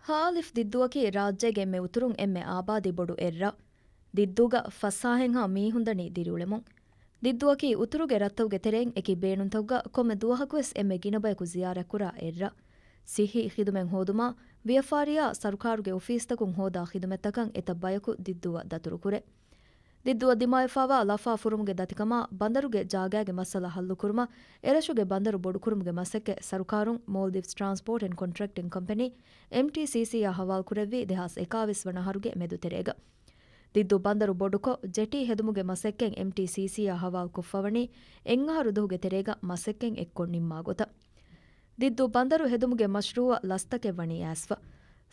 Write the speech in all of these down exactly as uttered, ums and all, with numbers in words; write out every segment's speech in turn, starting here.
ހއ. ދިއްދޫއަކީ ރާއްޖޭގެ އެންމެ އުތުރުން އެންމެ އާބާދީ ބޮޑު އެއްރަށް. ދިއްދޫގަ ފަސްހާހެއްހާ މީހުންދަނީ ދިރިއުޅެމުން. ދިއްދޫއަކީ އުތުރުގެ ރަށްތަކުގެ ތެރެއިން އެކި ބޭނުންތަކުގަ ކޮންމެ ދުވަހަކުވެސް އެންމެ ގިނަ ބަޔަކު ޒިޔާރަތްކުރާ އެއްރަށް. ސިއްހީ ޚިދުމަތް ހޯދުމާ، ވިޔަފާރިއާ، ސަރުކާރުގެ އޮފީސްތަކުން ހޯދާ ޚިދުމަތްތަކަށް އެތައް ބަޔަކު ދިއްދޫއަށް ދަތުރުކުރޭ. ދިއްދޫއަށް ދިމާވެފާވާ ލަފާ ފުރުމުގެ ދަތިކަމާ، ބަނދަރުގެ ޖާގާގެ މައްސަލަ ހައްލުކުރުމަށް އެރަށުގެ ބަނދަރު ބޮޑުކުރުމުގެ މަސައްކަތް ސަރުކާރުން މޯލްޑިވްސް ޓްރާންސްޕޯޓް އެންޑް ކޮންޓްރެކްޓިން ކަމްޕެނީ، އެމްޓީސީސީއާ ހަވާލުކުރެއްވީ ދެހާސް އެކާވީސް ވަނަ އަހަރުގެ މެދުތެރޭގަ. ދިއްދޫ ބަނދަރު ބޮޑުކޮށް، ޖެޓީ ހެދުމުގެ މަސައްކަތް އެމްޓީސީސީއާ ހަވާލުކޮށްފަވަނީ އެއްއަހަރު ދުހުގެ ތެރޭގަ މަސައްކަތް އެއްކޮށް ނިންމާ ގޮތަށް. ދިއްދޫ ބަނދަރު ހެދުމުގެ މަޝްރޫއަށް ލަސްތަކެއް ވަނީ އައިސްފަ.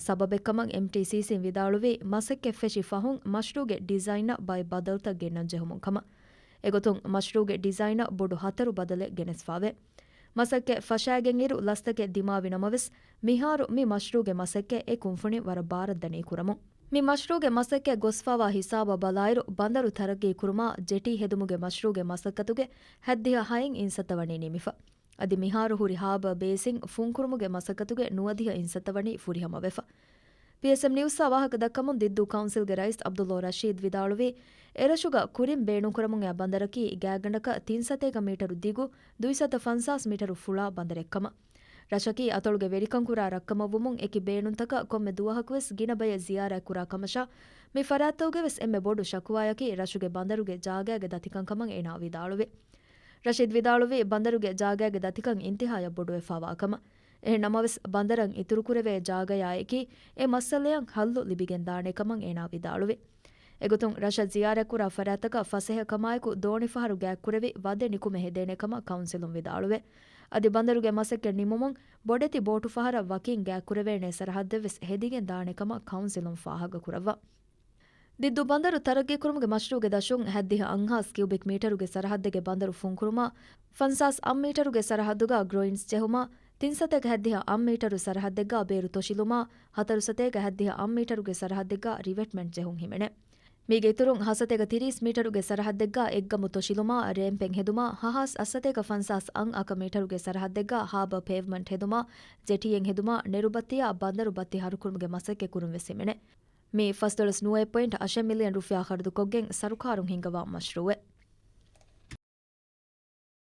ސަބަބެއްކަމަށް އެމްޓީސީސީން ވިދާޅުވީ، މަސައްކަތް ފެށި ފަހުން މަޝްރޫގެ ޑިޒައިނަށް ބައެއް ބަދަލުތައް ގެންނަން ޖެހުމުން ކަމަށް. އެގޮތުން މަޝްރޫގެ ޑިޒައިނަށް ބޮޑު ހަތަރު ބަދަލެއް ގެނެސްފާވޭ. މަސައްކަތް ފަށާގެން އިރު ލަސްތަކެއް ދިމާވި ނަމަވެސް، މިހާރު މި މަޝްރޫގެ މަސައްކަތް އެ ކުންފުނިން ވަރަށް ބާރަށްދަނީ ކުރަމުން. މި މަޝްރޫގެ މަސައްކަތް ގޮސްފާވާ ހިސާބަށް ބަލާއިރު، ބަނދަރު ތަރައްގީ ކުރުމާ، ޖެޓީ ހެދުމުގެ މަޝްރޫގެ މަސައްކަތުގެ ހައްދިހަ ހައެއް އިންސައްތަ ވަނީ ނިމިފަ. އަދި މިހާރު ހުރި ހާބަ ބޭސިން ފުންކުރުމުގެ މަސައްކަތުގެ ނުވަދިހަ އިންސައްތަ ވަނީ ފުރިހަމަވެފަ. ޕީއެސްއެމް ނިއުސްއާ ވާހަކަ ދައްކަމުން ދިއްދޫ ކައުންސިލްގެ ރައީސް ޢަބްދުﷲ ރަޝީދް ވިދާޅުވީ، އެރަށުގަ ކުރިން ބޭނުންކުރަމުން އައި ބަނދަރަކީ ގާތްގަނޑަކަށް ތިން ސަތޭކަ މީޓަރު ދިގު، ދުއިސައްތަ ފަންސާސް މީޓަރު ފުޅާ ބަނދަރެއްކަމަށް. ރަށަކީ އަތޮޅުގެ ވެރިކަންކުރާ ރަށްކަމަށްވުމުން އެކި ބޭނުންތަކަށް ކޮންމެ ދުވަހަކުވެސް ގިނަ ބަޔެއް ޒިޔާރަތްކުރާ ކަމަށާ، މި ފަރާތްތަކުގެވެސް އެންމެ ބޮޑު ޝަކުވާޔަކީ ރަށުގެ ބަނދަރުގެ ޖާގައިގެ ދަތިކަންކަމަށް އޭނާ ވިދާޅުވި. ރަޝީދް ވިދާޅުވީ، ބަނދަރުގެ ޖާގައިގެ ދަތިކަން އިންތިހާޔަށް ބޮޑުވެފާވާ ކަމަށް. އެހެން ނަމަވެސް، ބަނދަރަށް އިތުރުކުރެވޭ ޖާގަޔާއެކީ އެ މައްސަލަޔަށް ހައްލު ލިބިގެންދާނެ ކަމަށް އޭނާ ވިދާޅުވި. އެގޮތުން ރަށަށް ޒިޔާރަތްކުރާ ފަރާތްތަކަށް ފަސޭހަ ކަމާއެކު ދޯނިފަހަރު ގާތްކުރެވި ވަދެ ނިކުމެ ހެދޭނެ ކަމަށް ކައުންސިލުން ވިދާޅުވޭ. އަދި ބަނދަރުގެ މަސައްކަތް ނިމުމުން ބޮޑެތި ބޯޓު ފަހަރަށް ވަކިން ގާތްކުރެވޭނެ ސަރަހައްދެއްވެސް ހެދިގެން ދާނެ ކަމަށް ކައުންސިލުން ފާހަގަކުރައްވާ. ދިއްދޫ ބަނދަރު ތަރައްގީކުރުމުގެ މަޝްރޫގެ ދަށުން ހައްދިހަ އަށްހާސް ކިއުބިކް މީޓަރުގެ ސަރަހައްދެއްގެ ބަނދަރު ފުންކުރުމާ، ފަންސާސް އަށް މީޓަރުގެ ސަރަހައްދުގަ ގްރޯއިންސް ޖެހުމާ، ތިން ސަތޭކަ ހައްދިހަ އަށް މީޓަރު ސަރަހައްދެއްގަ ބޭރު ތޮށިލުމާ، ހަތަރު ސަތޭކަ ހައްދިހަ އަށް މީޓަރުގެ ސަރަހައްދެއްގަ ރިވެޓްމަންޓް ޖެހުން ހިމެނޭ. މީގެ އިތުރުން، ހަސަތޭކަ ތިރީސް މީޓަރުގެ ސަރަހައްދެއްގަ އެއްގަމު ތޮށިލުމާ، ރޭމްޕެއް ހެދުމާ، ހަހާސް އަށްސަތޭކަ ފަންސާސް އަށް އަކަ މީޓަރުގެ ސަރަހައްދެއްގަ ހާބަ ޕޭވްމަންޓް ހެދުމާ، ޖެޓީއެއް ހެދުމާ، ނެރުބައްތިއާ ބަނދަރު ބައްތި ހަރުކުރުމުގެ މަސައްކަތް ކުރުން ވެސް ހިމެނޭ. މި ފަސްދޮޅަސް ނުވައެއް ޕޮއިންޓް އަށެއް މިލިއަން ރުފިޔާ ޚަރަދުކޮށްގެން ސަރުކާރުން ހިންގަވާ މަޝްރޫއެއް.